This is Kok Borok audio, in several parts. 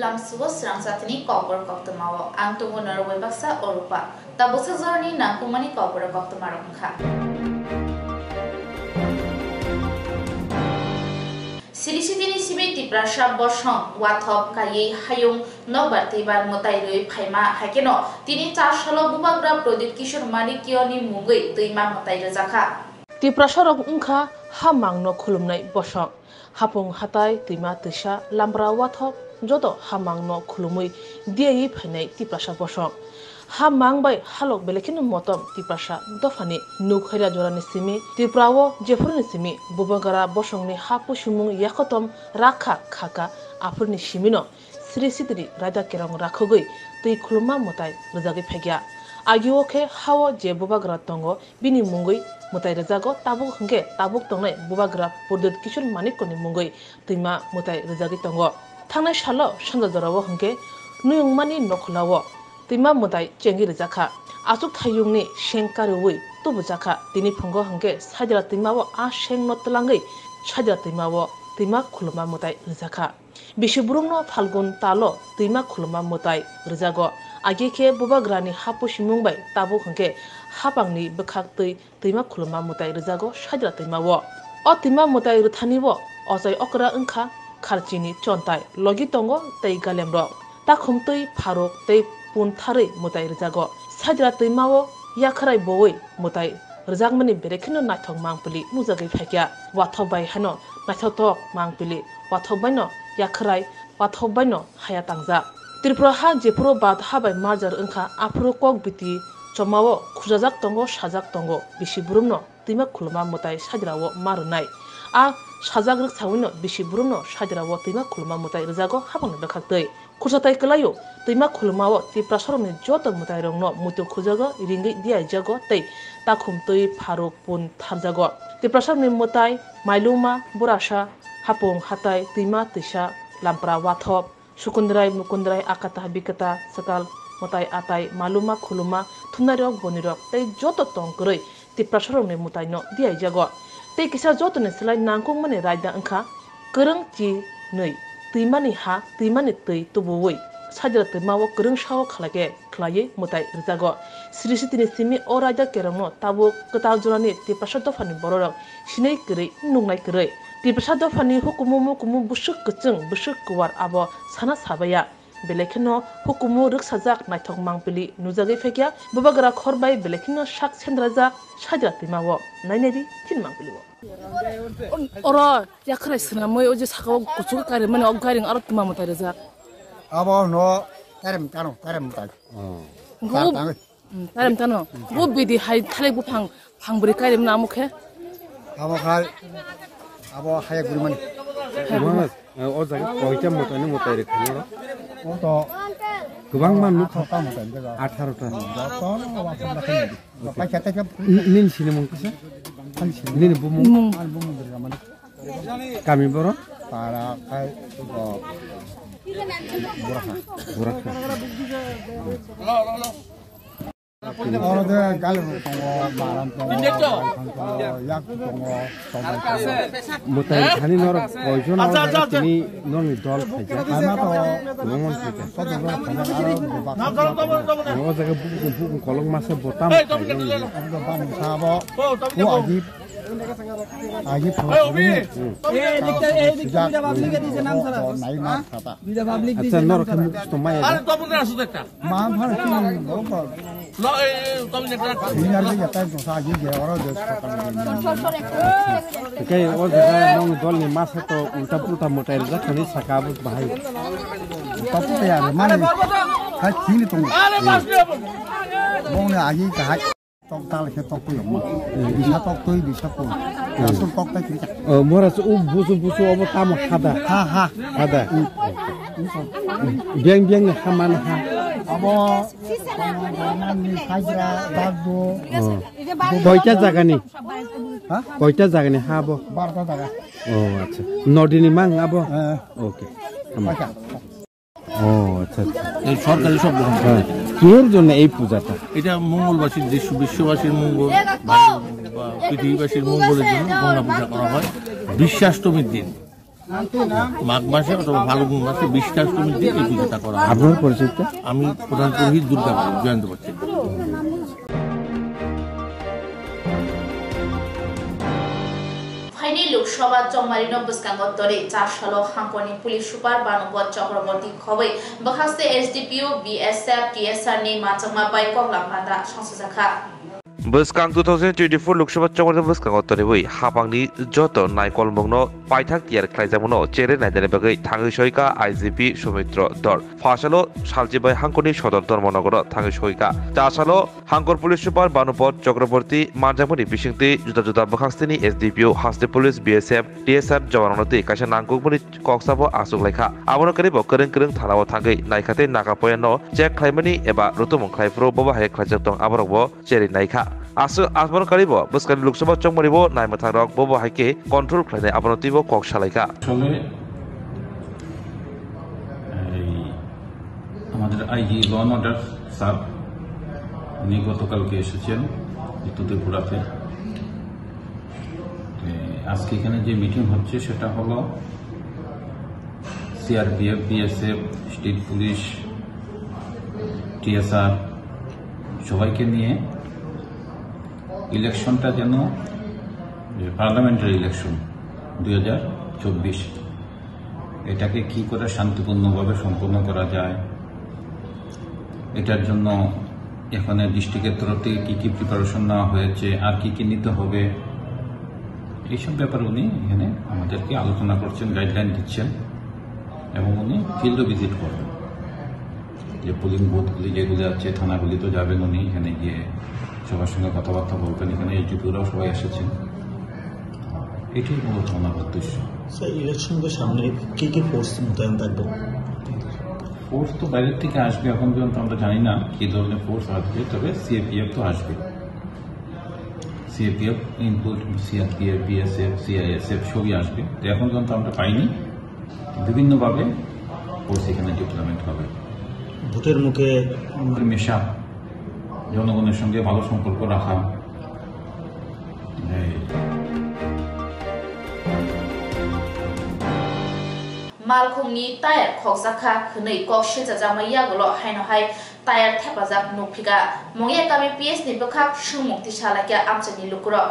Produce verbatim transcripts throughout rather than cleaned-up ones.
Lamsuo srangsa tini kokborok koktwmao ang tongo norok bai baksa Orupa. Tabuksa jorani nangkukmani kokborok koktwmarok wngkha. Siri sitini simi Tiprasa bosong wathop kaiwi hayung nokbar twibar mwtai rwi phaima, haikheno tini char salo bubagra Pradip Kishore Manikyoni mungwi twima mwtai rwjakha. Tiprasarok wngkha ha mangno khulumnai bosong. Hapung hatai, twima twisa, lambra wathok, joto ha mangno khulumwi diyawi phainai Tiprasa bosong. Ha mang bai halok belai kheno motom Tiprasa dophani. Nukhaira jorani simi Tripura o jephuruni simi bubagra bosongni ha pusimung yakotom rakha khaka, aphuruni simino Sri Sitiri raida kerong rakhogwi twi khulumma mwtai rwjagwi phaikha. Agio khe hao je bubagra tongo, bini mungwi mwtai rwjago, tabuk hwnkhe tabuk tongnai bubagra Pradip Kishore Manikyoni mungwi twima mwtai rwjagwi tongo. Thangnai salo sanja jorao hwnkhe Nuyungmani Nokhulao twima mwtai chengwi rwjakha. Achukthayungni seng kariui tubujakha. Tini phungo hwnkhe Saidra twimao a sengno twlangwi Saidra twimao twima khulumma mwtai rwjakha. Bisi burumno Phalgun talo twima khulumma mwtai rwjago. Age khe bubagrani ha pusimung bai tabuk hwnkhe hapangni bwkhak twi twima khulumma mwtai rwjago Saidra twimao. O twima mwtai rwthani o ochai okra wngkha kharchini chontai, logi tongo tei galemrok. Takhum twi pharuk tei pun tharwi mwtai rwjago. Saidra twimao yakhrai boui mwtai rwjakmani belai kheno naithok mangpili nukjagwi phaikha. Wathok bai haino naithotok mangpili, wathok baino yakhrai, wathok baino haya tangjak. Tripura ha jephuru bat ha bai marjar wngkha, aphuru kok biti chomao khujajak tongo, sajak tongo, bisi burumno twima khulumma mwtai Saidrao ma rwnai. A sajak rwksawino bisi burumno Saidrao twima khulumma mwtai rwjago hapangni bwkhak twi. Khursatai kwlaio, twima khulumao Tiprasarokni joto mwtairokno muitu khujago, ringwi diaijago tei takhum twi pharuk pun tharjago. Tiprasarokni mwtai, mailuma, burasa, hapung, hatai, twima, twisa, lampra, wathop, sukundrai, mukundrai, akata, bikata, swkal, mwtai, atai, maluma, khuluma, thumnairok, bonirok tei joto tong kwrwi Tiprasarokni mwtaino diaijago. Tei kisa jotoni slai nangkukmani raida wngkha kwrwng chi nwi, twimani ha, twimani twi tubuwi Saidra twimao kwrwng sao khlai khe khlaiwi mwtai rwjago. Sri Sitini simi o raida kerongno tabuk kwtal jorani Tiprasa dophani bororok sinai kwrwi nuknai kwrwi. Tiprasa dophani hukumu mukumu bwswk kwchwng bwswk kuwar abo sana sabaiya. Belai kheno hukumu rwksajak naithok mangpili nujagwi phaikha, bubagra khor bai belai kheno sak sendrajak Saidra twimao. Nainai di chini mangpili o. Oro yakhrai swnamwi o je saka o kuchuk kari mani o gairing aro twima mwtai rwjak. Abo no tarem tano, tarem mwtai. Hwnkhe o Tarem tano. Bo bidi hai thalik buphang, phang bwrwi kairim na amo khe? Abo khai, abo haya guri mani. Mas, eh, o jaga koita mwtai ni mwtai rwkha noro? O to kwbangma nukha. Atharo ta mwtai jaga. Atharo ta. Joto no abo kham da kham di. Paisa ta khe. N-, nini sinimung kisa? Ani sinimung. Nini bumung? Bumung. Ani bumung Durga mani. Kami boro? Para khai, o, Burakha. Burakha. Oro de gal tongo, baram tongo, baithang tongo, yak tongo, sobai tongo. Mwtai thani norok koijon o jaga tini norokni dol khaijak? Khana to. Kwbangma khaijak. Soto dol khana aro bebak. O jaga bukung bukung kolok masa botam khaijak. Ang to bang sabo. O agi, agi phone. Sijak. Nai ma khata. Acha norok khe mukhus tongmaya da? Ma phar ki lo ko. Lo, eh, eh, kami ni kena. Ini harga ya kan susah aja dia orang dia suka kan. Oke, o jaga nong dol ni masa to ulta pulta mwtai rwjak thani saka bo bahai. Ulta pulta ya, mana? Hai sini tong. Mong ni aji kahai. Tok tal khe tok pui yong ma. Bisa tok tui, bisa pui. Asol tok tai kiri chak. O, mora su u busu busu obo tamo hada. Ha, ha. Hada. Biang biang ni ha man ha. Abo, ni hajra, dagdo. O. Koita jaga ni? Ha? Koita jaga ni ha bo? Barta jaga. O, acha. Nodi ni mang abo? Eh. Oke. Tamam. Acha. ও আচ্ছা আচ্ছা। এই সরকারি সব গ্রহণ করে। হ্যাঁ। কিসের জন্য এই পূজাটা? এটা মঙ্গলবাসীর, দেশ, বিশ্ববাসীর মঙ্গল বা, বা পৃথিবীবাসীর মঙ্গলের জন্য গঙ্গা পূজা করা হয় বিশ্বাষ্টমীর দিন। মাঘ মাসে অথবা ফাল্গুন মাসে বিশটা অষ্টমীর দিন এই পুজোটা করা হয়। আপনার পরিচিত? আমি প্রধান পুরোহিত দুর্গা পুজো, জয়ন্ত Bachchan. Phaini Lok Sabha chongmarino bwskango tore char salo hangkorni police super Banupot Chakraborty khobwi bwkhakste S D P O, B S F, T S R ni manjakma bai koklam panda songsajakha. Bwskang two thousand twenty-four Lok Sabha chongmarino bwskango toriwi hapangni joto naikolmungno paithak tiyar khlaijakmano chere nainani bagwi thangwi soika I G P Soumitra Dhar. Phasalo salchibai hangkorni sodor Dharmanagaro thangwi soika. Chasalo Hangkor Police Super Banupot Chakraborty manjakmani bisingtwi juda juda bwkhaksteni S D P O, haste police, B S F, T S R jawanrokno twi kaisa nangkukmani koksabo achuk laikha. Abono kwrwibo kwrwng kwrwng thanao thangwi naikha tei naka poyano check khlaimani eba rutumung khlaiphuru bobo hai khlaijak tong aborokbo cheri naikha. Aswk abono kwrwibo bwskangni Lok Sabha chongmaribo naimwthangrok bobo hai khe control khlainai abono twibo kok salaikha. আসলে এই আমাদের IG law and order sir, উনি গতকালকে এসেছেন উত্তর ত্রিপুরাতে। এ, আজকে এখানে যে মিটিং হচ্ছে সেটা হলো CRPF, BSF, state police, TSR সবাইকে নিয়ে ইলেকশনটা যেন, যে পার্লামেন্টারি ইলেকশন দুই হাজার চব্বিশ, এটাকে কি করে শান্তিপূর্ণভাবে সম্পন্ন করা যায়, এটার জন্য এখানে ডিস্ট্রিক্টের তরফ থেকে কি কি প্রিপারেশন নেওয়া হয়েছে, আর কি কি নিতে হবে, এইসব ব্যাপারে উনি এখানে আমাদেরকে আলোচনা করছেন, গাইডলাইন দিচ্ছেন এবং উনি ফিল্ডও ভিজিট করবেন। যে পোলিং বুথগুলি যেগুলি আছে, থানাগুলি তো যাবেন উনি, এখানে গিয়ে সবার সঙ্গে কথাবার্তা বলবেন। এখানে এসডিপিওরাও সবাই এসেছেন। এটাই মূলত ওনার উদ্দেশ্য। স্যার, ইলেকশনকে সামনে রেখে কি কি ফোর্স মোতায়েন থাকবে? ফোর্স তো বাইরের থেকে আসবে, এখন পর্যন্ত আমরা জানি না কি ধরনের ফোর্স আসবে, তবে সিএপিএফ তো আসবে। CAPF include CRPF, BSF, CISF সবই আসবে। তো এখন পর্যন্ত আমরা পাইনি, বিভিন্নভাবে ফোর্স এখানে ডিপ্লয়মেন্ট হবে। ভোটের মুখে মেশা, জনগণের সঙ্গে ভালো সম্পর্ক রাখা, এই। Malkhungni tayar khokjakha hwnwi kok silchajakma yagulo haino hai tayar thepajak nukphika. Mungya kami P S ni bwkhak swngmung tisa laikha amchaini lukurok.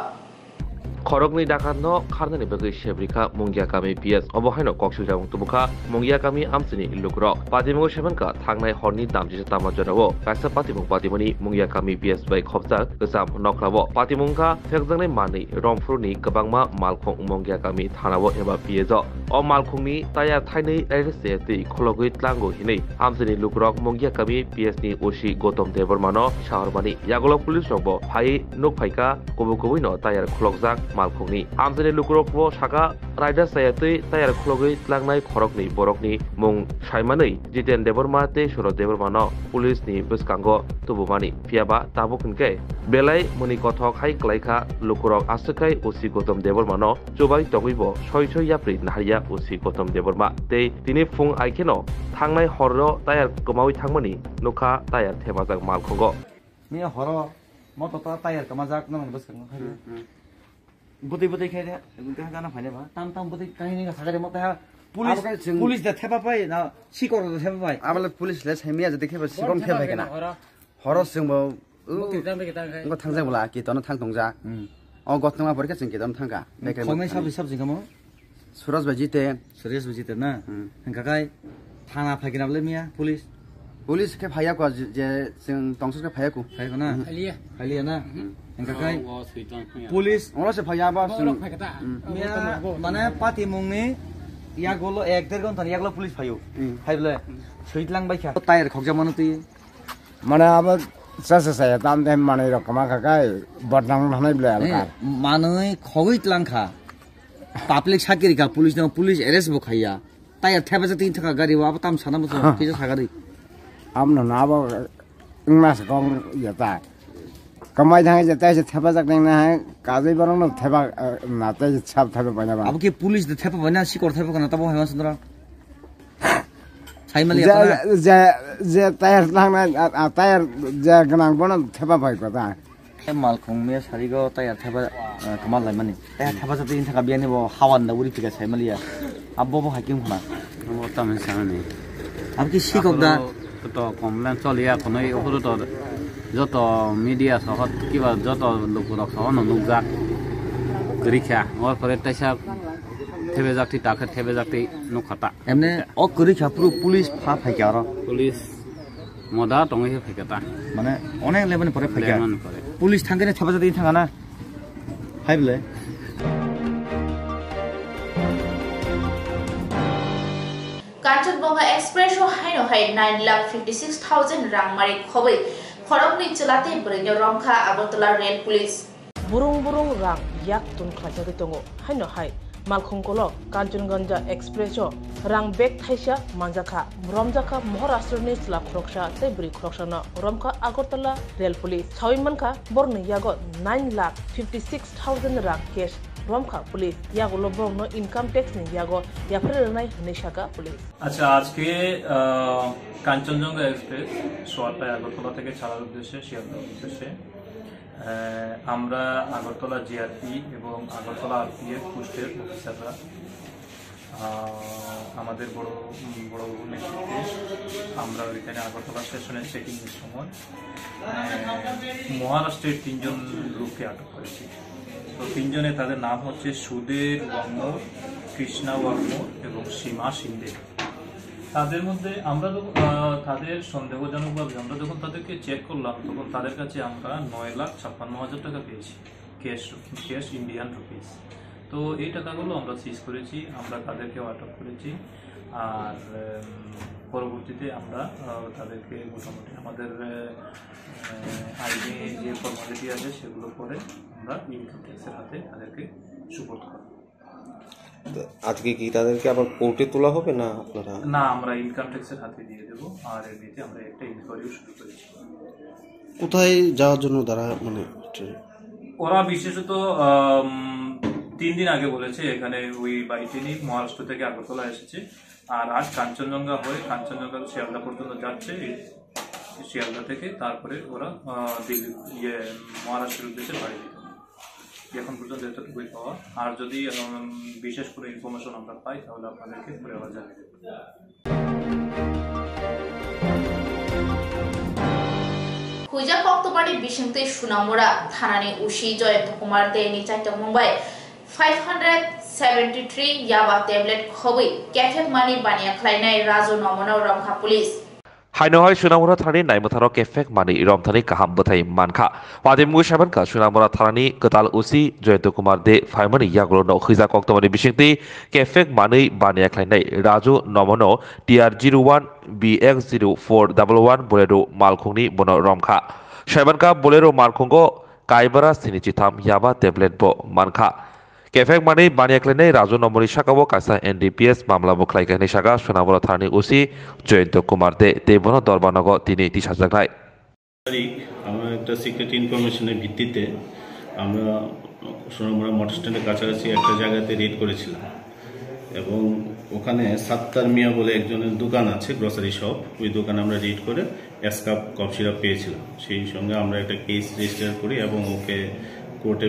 Khoroknwi dakatno kharnani bagwi sebrikha Mungya kami P S. Obo haino kok silchamung tubukha Mungya kami amchaini lukurok. Patimungo sebankha thangnai horni damchisa tama jorao kaisa patimung patimani Mungya kami P S bai khopjak kwcham nokhrao. Patimung wngkha phekjaknai manwi romphuruni kwbangma malkhung Mungya kami thanao eba P S o. O malkhungni tayar thainwi raida se twi khologwi tlango hinwi amchaini lukurok Mungya kami P S ni O C Gautam Debbarmano sahormani. Yagulo police rokbo phaiwi nukphaikha kubui kubuino tayar kholokjak malkhungni. Amchaini lukurokbo sakha raida chaya twi tayar khologwi tlangnai khoroknwi borokni mung saimanwi Jiten Debbarma tei Suraj Debbarmano police ni bwskango tubumani. Phiyaba tabuk hinkhe belai mwnwi kothok hai kwlaikha lukurok aswk khai O C Gautam Debbarmano chubai tongwibo soi soi yapri naharya O C Gautam Debbarma tei tini phung aikheno thangnai horro tayar kwmawi thangmani nukha tayar thepajak malkhungo. Miya horo moto ta tayar kwmajak nang bwskango khai. Hmm, hmm. Bwtwi bwtwi khai de, bwtwi khai jana phaine ba. Tam tam bwtwi kahini ga sagare mo ta police, abo khe chwng police da thepa pai na sikor da thepa pai. Abale police le sai miya jodi khe ba sikon khe bai kana. Horo chwng bo, uh, bwtwi tang de tang khai. Ngo thangjak bwla ki tono thang tongjak. Hmm. O gotnama porikhe chwng ki tono thangka. Khongnai sab sab jingkamo. Suraj bai Jiten. Suraj bai Jiten na? Hmm. Hingka kai thana phaikina bole miya police? Police khe phaiya ko, je, je chwng tongsa khe phaiya ko. Phaiya ko na? Hmm. Phaiya. Phaiya na? Hmm. Hingka kai police. Oro se phaiya ba chwng. Hmm. Miya mane patimungni yagolo ek der ghonta ni yagolo police phaio. Hmm. Phai bole. Sui tlang bai kha. Tayar khokjak mano twi. Mane abo chasa saya tam de manwi rok kwma kha kai bodnam hanai bwlai alka. Eh, manwi khogwi tlang kha. Public sakiri kha, police no, police arrest bo khaiya. Tayar thepajak twi thaka gari o, abo tam sana muchung kisa sagari. Amno na abo wngma sa kong ya ta. Kamai thang je tai se thepajak nang na hai kajai borok no thepa, eh, na tai sab thepa bai na ba. Abo ki police de thepa bai na sikor thepa kana tabo hai ma sundra. Saimaliya je, kana? Je, je tayar nang na, a, a, tayar je gwnang bono thepa bai ko ta. Malkhung me sarigo tayar thepa, eh, kamal lai mani. Tayar thepa jati in thaka biyani bo hawan da uri pika saimaliya. Abo bo hai khe wngkha na? Abo tamo sanani. Abo khe sikok da? Aphuru to complain choliya khwnwi, aphuru to joto media sohot kiba joto lukurok sohono nukjak. Kwrwi kha. Or pore taisa thebejak twi takhe thebejak twi nukha ta. Emne o kwrwi kha phuru police pha phaikha oro. Police moda tongwi khe phaikha ta. Mane onek lemani pore phaikha. Lemani pore. Police thangkhe thebejak twi thangkha na? Hai bwle. Kanchanjunga Express o haino hai nine lakh fifty six thousand rang mari khobwi khoroknwi chwla tei bwrwino romkha Agartala Rail Police. Burung burung rang yak tun khlaijagwi tongo. Haino hai Malkhung kolok Kanchanjunga Express o rang bag thaisa manjakha, romjakha Maharashtra ni chwla khoroksa tei bwrwi khoroksano romkha Agartala Rail Police. Sawi mankha borokni yago nine lakh fifty six thousand rang cash romkha police. Yagulo borokno income tax ni yago yapharwi rwnai hwnwi sakha police. আচ্ছা, আজকে আহ, কাঞ্চনজঙ্ঘা এক্সপ্রেস সোয়াট্টায় আগরতলা থেকে ছাড়ার উদ্দেশ্যে শিয়ালদহ উদ্দেশ্যে আহ, আমরা আগরতলা জিআরপি এবং আগরতলা আরপিএফ পোস্টের অফিসাররা আহ, আমাদের বড় উম, বড়বাবুর নেতৃত্বে আমরা ওইখানে আগরতলা স্টেশনে চেকিং এর সময় আহ, মহারাষ্ট্রের তিনজন লোককে আটক করেছি। তো তিনজনে, তাদের নাম হচ্ছে সুধীর ওয়াংমোর, কৃষ্ণা ওয়াংমোর এবং সীমা সিংদেব। তাদের মধ্যে আমরা যখন আহ, তাদের সন্দেহজনকভাবে আমরা যখন তাদেরকে চেক করলাম, তখন তাদের কাছে আমরা নয় লাখ ছাপ্পান্ন হাজার টাকা পেয়েছি, ক্যাশ, ক্যাশ ইন্ডিয়ান রুপিস। তো এই টাকাগুলো আমরা সিজ করেছি, আমরা তাদেরকেও আটক করেছি। আর উম, পরবর্তীতে আমরা আহ, তাদেরকে মোটামুটি আমাদের আহ, আইনি যে ফর্মালিটি আছে, সেগুলো করে আমরা ইনকাম ট্যাক্সের হাতে তাদেরকে সুপোর্ট করব। তো আজকে কি তাদেরকে আবার কোর্টে তোলা হবে না আপনারা? না, আমরা ইনকাম ট্যাক্সের হাতে দিয়ে দেবো। আর এমনিতে আমরা একটা ইনকোয়ারিও শুরু করেছি। কোথায় যাওয়ার জন্য তারা, মানে, ট্রেন? ওরা বিশেষত আম, তিন দিন আগে বলেছে এখানে ওই বাই ট্রেনে মহারাষ্ট্র থেকে আগরতলা এসেছে, আর আজ কাঞ্চনজঙ্ঘা হয়ে কাঞ্চনজঙ্ঘা শিয়ালদা পর্যন্ত যাচ্ছে। এই শিয়ালদা থেকে তারপরে ওরা আহ, দিল্লি, ইয়ে, মহারাষ্ট্রের উদ্দেশ্যে বাড়ি যেতে হবে। এখন পর্যন্ত এতটুকুই পাওয়া। আর যদি উম, বিশেষ কোনো ইনফরমেশন আমরা পাই, তাহলে আপনাদেরকে পরে আবার জানিয়ে দেবো। Huijak koktwmani bisingtwi Sunamura thanani usi Joyant Kumar Deni chaitokmung bai five hundred seventy three yaba tablet khobwi kephek mani baniya khlainai Raju Nomono romkha police. Haino hai Sunamura thanani naimwtharo kephek mani romthani kaham bwthai mankha. Wadimwi sabankha Sunamura thanani kwtal usi Joyant Kumar De phaimani yagulo no huijak koktwmani bisingtwi kephek mani baniya khlainai Raju Nomono T R zero one B X zero four double one Bolero malkhungni bono romkha. Saimankha Bolero malkhungo kaibara sini chitham yaba tablet bo mankha. Kephek mani baniya khlainai Raju Nomoni sakao kaisa N D P S mamla bo khlaikha hinwi saka Sunamura thanani usi Joyant Kumar De tei bono Dorbanogo tini tisajaknai. তারিখ আমরা একটা সিক্রেট ইনফরমেশনের ভিত্তিতে আমরা সোনামুড়া মোটর স্ট্যান্ডের কাছাকাছি একটা জায়গাতে রেড করেছিলাম এবং ওখানে সাত্তার মিয়া বলে একজনের দোকান আছে, গ্রোসারি শপ। ওই দোকানে আমরা রেড করে এস কাপ কফ সিরাপ পেয়েছিলাম। সেই সঙ্গে আমরা একটা কেস রেজিস্টার করি এবং ওকে কোর্টে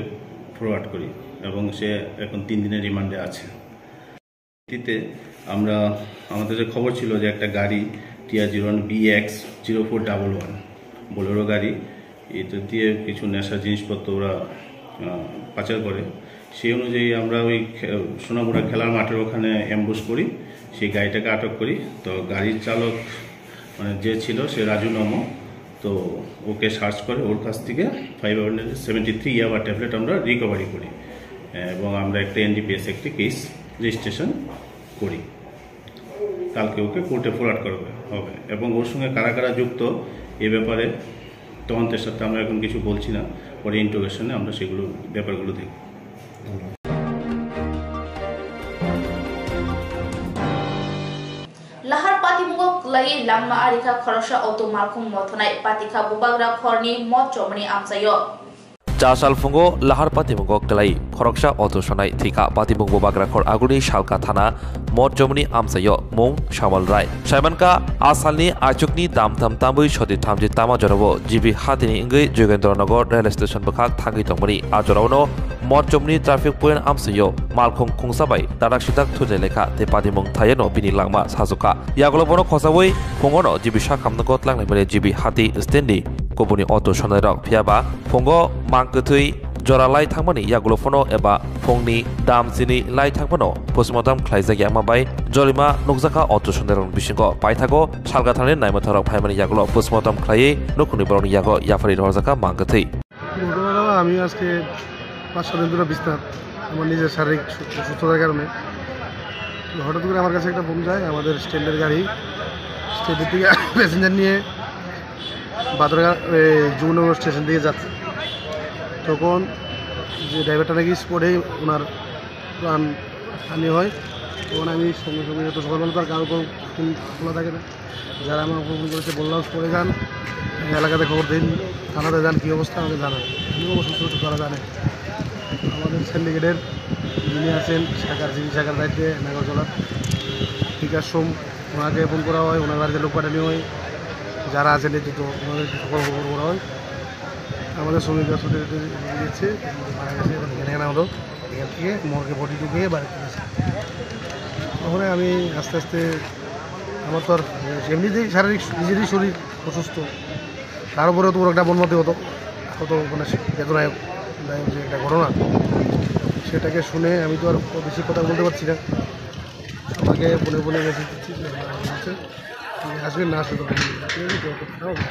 ফরওয়ার্ড করি এবং সে এখন তিন দিনের রিমান্ডে আছে। ভিত্তিতে আমরা, আমাদের যে খবর ছিল যে একটা গাড়ি T R zero one B X zero four double one Bolero গাড়ি, এটা দিয়ে কিছু নেশা জিনিসপত্র ওরা আহ, পাচার করে। সেই অনুযায়ী আমরা ওই খে- সোনামুড়া খেলার মাঠের ওখানে অ্যাম্বুশ করি, সেই গাড়িটাকে আটক করি। তো গাড়ির চালক মানে যে ছিল সে রাজু নমো, তো ওকে সার্চ করে ওর কাছ থেকে ফাইভ হান্ড্রেড সেভেন্টি থ্রি ইয়াবা ট্যাবলেট আমরা রিকভারি করি এবং আমরা একটা এনডিপিএস একটি কেস রেজিস্ট্রেশন করি। কালকে ওকে কোর্টে ফরওয়ার্ড করা হবে এবং ওর সঙ্গে কারা কারা যুক্ত এ ব্যাপারে তদন্তের সাথে আমরা এখন কিছু বলছি না, পরে ইন্টারোগেশনে আমরা সেগুলো, ব্যাপারগুলো দেখব। Lahar patimungo kwlaiwi langma arikha khoroksa auto malkhung mothonai patikha bubagra khorni mot chomoni amchaio. Tasal phungo lahar patimungo kwlai khoroksa auto sonai thwikha. Patimung bubagra khor agulni salka thana Motjomni amchaio mung Samal Rai. Saimankha, a salni aichukni dam tham tambwi soti thamji tama jorao G B hatini wngwi Jogendra Nagar rail station bwkhak thangwi tongmani. A joraono Motjomni traffic point amchaio malkhung khungsa bai dadak sidak thujai lekha tei patimung thaiano bini langma sajokha. Yagulo bono khosaui phungono G B sakhamngo twlanglaimani G B hati standni kubuni auto sonairok. Phiyaba phungo mang kwthwi jora lai thangmani yagulo phano eba phungni dam chini lai thangmano postmortem khlaijak yama bai jorima nukjakha auto sonairokni bisingo. Paithago salga thani naimwtharok phaimani yagulo postmortem khlaiwi nukhungni borokni yago yapharwi rohorjakha mang kwthwi. ঘটনাটা আমি আজকে পাঁচ সাত দিন ধরে বিছনাত, আমার নিজের শারীরিক সু-, অসুস্থতার কারণে। তো হঠাৎ করে আমার কাছে একটা ফোন যায়, আমাদের স্ট্যান্ডের গাড়ি, স্ট্যান্ডের থেকে প্যাসেঞ্জার নিয়ে বাদরগা, এই, যমুনানগর স্টেশন দিয়ে যাচ্ছে। তখন যে ড্রাইভারটা নাকি স্পটেই ওনার প্রাণ হানি হয়, তখন আমি সঙ্গে সঙ্গে, যত সকালবেলা তো আর কারো কোনো ফোন খোলা থাকে না, যারা আমাকে ফোন করেছে বললাম, "পড়ে যান, এলাকাতে খবর দিন, থানাতে যান, কী অবস্থা আমাকে জানান।" আমি অবশ্য ছোটো তারা জানে। আমাদের সিন্ডিকেটের যিনি আছেন শাখার, যিনি শাখার দায়িত্বে নাগরজোড়া, বিকাশ সোম, ওনাকে ফোন করা হয়, ওনার বাড়িতে লোক পাঠানো হয়, যারা আছেন এই দুটো ওনাদের খবর খবর করা হয়। আমাদের শ্রমিকরা ছুটে ছুটে দিচ্ছে, মারা গেছে, এখন এখানে এখানে হলো, এখান থেকে মর্গে বডি ঢুকিয়ে বাড়িতে গেছে। ওখানে আমি আস্তে আস্তে আমার তো আর এমনিতেই শারীরিক নিজেরই শরীর অসুস্থ, তার উপরে তো ওর একটা মনমতি হতো, কত মানে বেদনায়ক দায়ক যে একটা ঘটনা, সেটাকে শুনে আমি তো আর বেশি কথা বলতে পারছি না। সবাইকে ফোনে ফোনে মেসেজ দিচ্ছি যে ওরা আসবে, আসবে না আসবে তখন ঠিক আছে, তো কোথাও আসবে।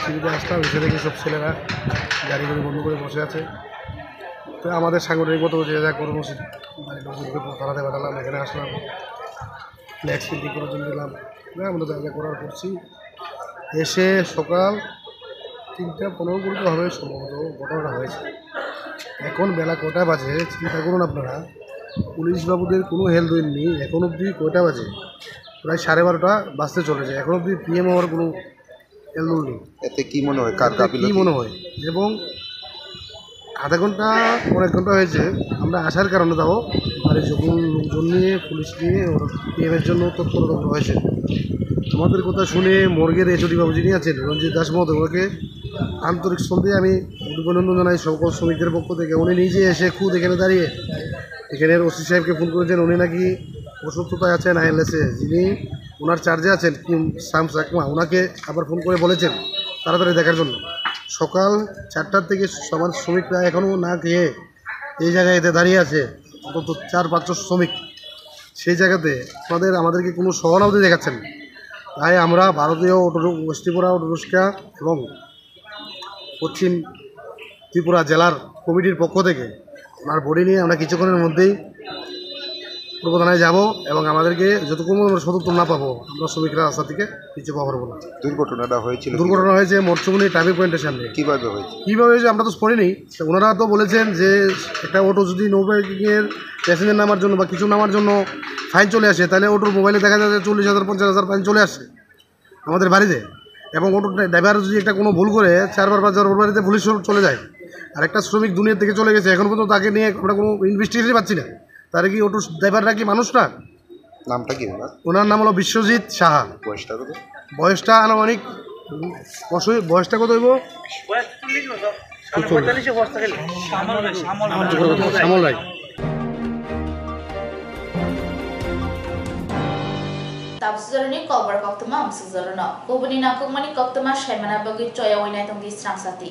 সিঁড়িতে আসলাম, এসে দেখি সব ছেলেরা গাড়ি গাড়ি বন্ধ করে বসে আছে। তো আমাদের সাংগঠনিক মতো যে যা কর্মসূচি, বাড়ির লোকজনকে পাঠাতে পাঠালাম, এখানে আসলাম, ফ্ল্যাক্স প্রিন্টিং করার জন্য দিলাম, না, আমরা যা যা করার করছি। এসে সকাল তিনটা পনেরো কুড়িতে হবে সম্ভবত ঘটনাটা হয়েছে। এখন বেলা কটা বাজে চিন্তা করুন আপনারা, পুলিশ বাবুদের কোনো হেলদোল নেই। এখন অবধি কয়টা বাজে? প্রায় সাড়ে বারোটা বাজতে চলেছে, এখন অবধি পিএম হওয়ার কোনো হেলদোল নেই। এতে কি মনে হয়, কার এতে কি গাফিলতি? মনে হয়? এবং আধা ঘন্টা, পনেরো এক ঘন্টা হয়েছে আমরা আসার কারণে, তাও বাড়ির যখন লোকজন নিয়ে, পুলিশ নিয়ে ওরা পিএম এর জন্য তৎপরতা করা হয়েছে। আমাদের কথা শুনে মর্গের এইচওডি বাবু যিনি আছেন, রঞ্জিত দাস মহোদয়, ওনাকে আন্তরিক শ্রদ্ধা আমি অভিনন্দন জানাই সকল শ্রমিকদের পক্ষ থেকে। উনি নিজে এসে খুদ এখানে দাঁড়িয়ে এখানের ওসি সাহেবকে ফোন করেছেন, উনি নাকি অসুস্থতায় আছেন আইএলএসএ, যিনি ওনার চার্জে আছেন কিম সাম চাকমা, ওনাকে আবার ফোন করে বলেছেন তাড়াতাড়ি দেখার জন্য। সকাল চারটার থেকে আমার শ্রমিকরা এখনও না খেয়ে এই জায়গায় এতে দাঁড়িয়ে আছে, অন্তত চার পাঁচশো শ্রমিক। সেই জায়গাতে আমাদের, আমাদেরকে কোনো সহানুভূতি দেখাচ্ছেন না। তাই আমরা ভারতীয় অটো, গোষ্ঠীপুরা অটোরিক্সা এবং পশ্চিম ত্রিপুরা জেলার কমিটির পক্ষ থেকে ওনার বডি নিয়ে আমরা কিছুক্ষণের মধ্যেই পূর্ব থানায় যাব এবং আমাদেরকে যতক্ষণ আমরা সদুত্তর না পাবো, আমরা শ্রমিকরা রাস্তা থেকে পিছু পা হবো না। দুর্ঘটনাটা হয়েছিল কিভাবে? দুর্ঘটনা হয়েছে মরচুমনি ট্রাফিক পয়েন্টের সামনে। কিভাবে হয়েছে? কিভাবে হয়েছে আমরা তো স্পটে নেই। তো ওনারা তো বলেছেন যে একটা অটো যদি নো পার্কিংয়ের প্যাসেঞ্জার নামার জন্য বা কিছু নামার জন্য ফাইন চলে আসে, তাহলে অটোর মোবাইলে দেখা যায় যে চল্লিশ হাজার, পঞ্চাশ হাজার ফাইন চলে আসে আমাদের বাড়িতে। এবং অটো ড্রাইভার যদি একটা কোনো ভুল করে, চারবার পাঁচবার ওর বাড়িতে পুলিশ চলে যায়। আর একটা শ্রমিক দুনিয়া থেকে চলে গেছে, এখন পর্যন্ত তাকে নিয়ে আমরা কোনো ইনভেস্টিগেশন পাচ্ছি না। তার কি অটো ড্রাইভার নাকি মানুষ না? নামটা কি ওনার? ওনার নাম হলো বিশ্বজিৎ সাহা। বয়সটা কত? বয়সটা আনুমানিক বয়স-, বয়সটা কত হইব? শ্যামল রায়। Tabuk sujoroni kokborok koktwma ang sujorno. Kubuni nangkukmani koktwma saimana bagwi choyaui naitongdi srangsati.